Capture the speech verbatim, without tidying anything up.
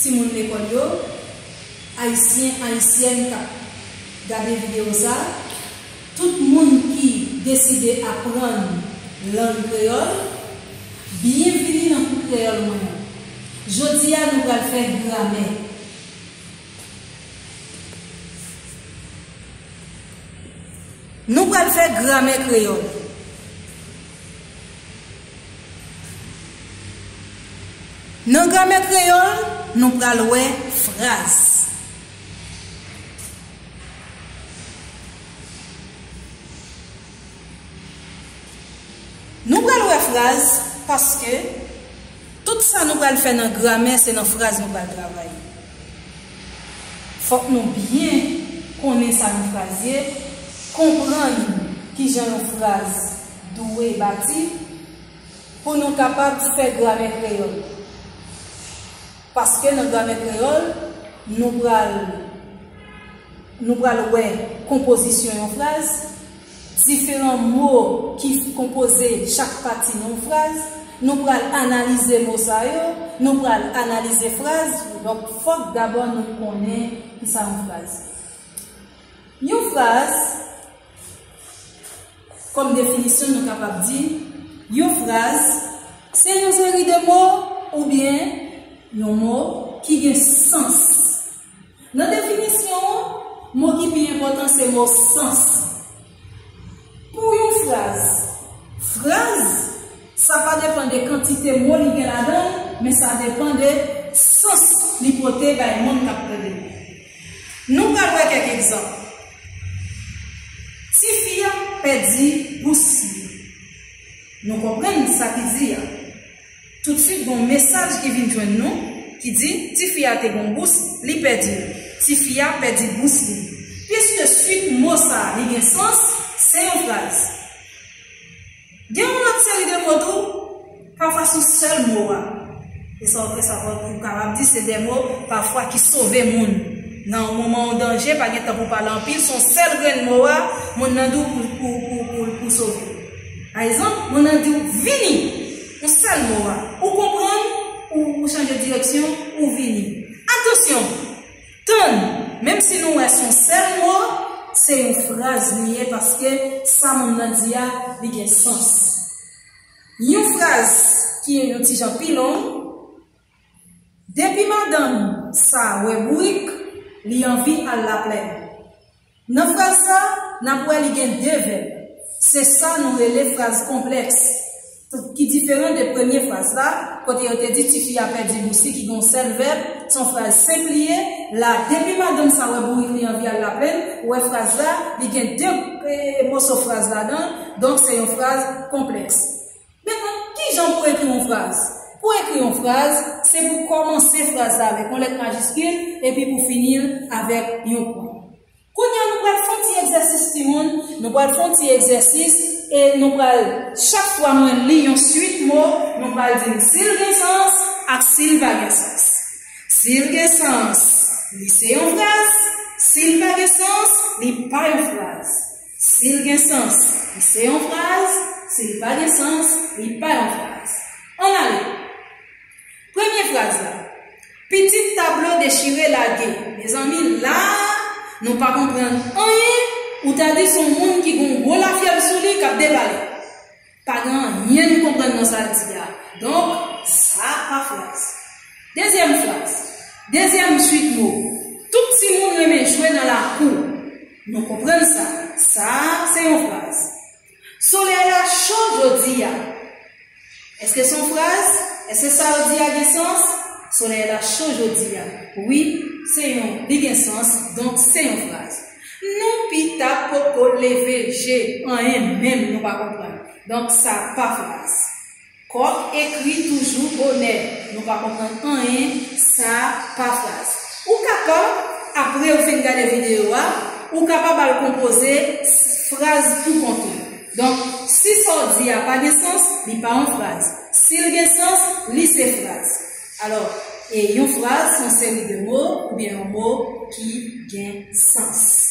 Timoun lekòl yo, Ayisyen, Ayisyèn k ap gade videyo sa, tout moun ki deside aprann lang kreyòl, byenvini nan kou kreyòl mwen an. Jodi a, nou pral fè gramè. Nou pral fè gramè kreyòl. Nan gramè kreyòl, nou pral wè fraz. Nou pral wè fraz paske tout sa nou pral fè nan gramè, se nan fraz nou pral travay. Fòk nou byen konnen sa yon fraz ye, konprann kijan yon fraz dwe bati pou nou kapab fè gramè kreyòl. Paske nan gramè kreyòl, nou pral, nou pral wè konpozisyon yon fraz, diferan mo ki konpoze chak pati nan yon fraz, nou pral analize mo sa yo, nou pral analize fraz, donk fòk dabò nou konnen kisa yon fraz. Yon fraz, kòm definisyon, nou kapab di, yon fraz, se yon seri de mo oubyen yon mo ki gen sans. Nan definisyon an, mo ki pi enpòtan se mo sans. Pou yon fraz, fraz, sa pa depann de kantite mo li gen ladan l, men sa depann de sans li pote bay moun k ap tande l. Nou pral wè kèk egzanp. Tifi a pèdi bous li. Nou konprann sa ki di a. Toutswit, gon mesaj ki vin jwenn nou ki di, tifi a te gon bous, li pèdi l. Tifi a pèdi bous li. Piske swit mo sa a, li gen sans, se yon fraz. Gen yon lòt seri de mo tou, pafwa se yon sèl mo a. E sa, e sa, ou kapab di se de mo, pafwa, ki sove moun. Nan yon moman yon danje, pa gen tan pou pale anpil, se yon sèl grenn mo a, moun nan di w pou, pou, pou, pou, pou sove. Pa egzanp, moun nan di w, vini, yon sèl mo a. Ou konprann, ou, ou chanje direksyon, ou vini. Atansyon! Tann, menm si nou wè se yon sèl mo, se yon fraz li ye paske sa moun nan di a, li gen sans. Yon fraz ki yon ti jan pi long, depi madanm sa wè bourik, li anvi al laplèn. Nan fraz sa, n ap wè li gen de vèb. Se sa nou rele fraz konplèks, ki diferan de premye fraz la, kote yo te di tifi a pèdi bous li ki gen yon sèl vèb, se yon fraz senp li ye. La, depi madanm sa wè bourik li anvi al laplèn, ou wè fraz la, li gen de, e, moso fraz ladan, donk se yon fraz konplèks. Mentnan, kijan pou ekri yon fraz? Pou ekri yon fraz, se pou kòmanse fraz la avèk yon lèt majiskil, epi pou fini l avèk yon pwen. Kounye a, nou pral fè yon ti egzèsis, timoun. Nou pral fè yon ti egzèsis e nou pral, chak fwa mwen li yon swit mo, nou pral di m si l gen sans ak si l pa gen sans. Si l gen sans, li se yon fraz. Si l pa gen sans, li pa yon fraz. Si l gen sans, li se yon fraz. Si l pa gen sans, li pa yon fraz. Ann ale. Premye fraz la. Pitit tablo dechire lage. Mezanmi, la a, nou pa konprann anyen, ou ta di se yon moun ki gen yon gwo lafyèv sou li k ap depale. Pa gen anyen n konprann nan sa l di a. Donk, sa pa fraz. Dezyèm fraz. Dezyèm swit mo. Tout timoun renmen jwe nan lakou. Nou konprann sa. Sa a, se yon fraz. Solèy la cho jodi a. Èske se yon fraz? Èske sa yo di a gen sans? Solèy la cho jodi a. Wi, se yon, li gen sans, donk se yon fraz. Nou pita poko leve je, anyen menm nou pa konprann. Donk sa pa fraz. Kòk ekri toujou bonè. Nou pa konprann anyen, sa pa fraz. Ou kapab, apre ou fin gade videyo a, ou kapab al konpoze fraz pou kont ou. Donk, si sa w di a pa gen sans, li pa yon fraz. Si l gen sans, li se fraz. Alò, e yon fraz se yon seri de mo oubyen yon mo ki gen sans.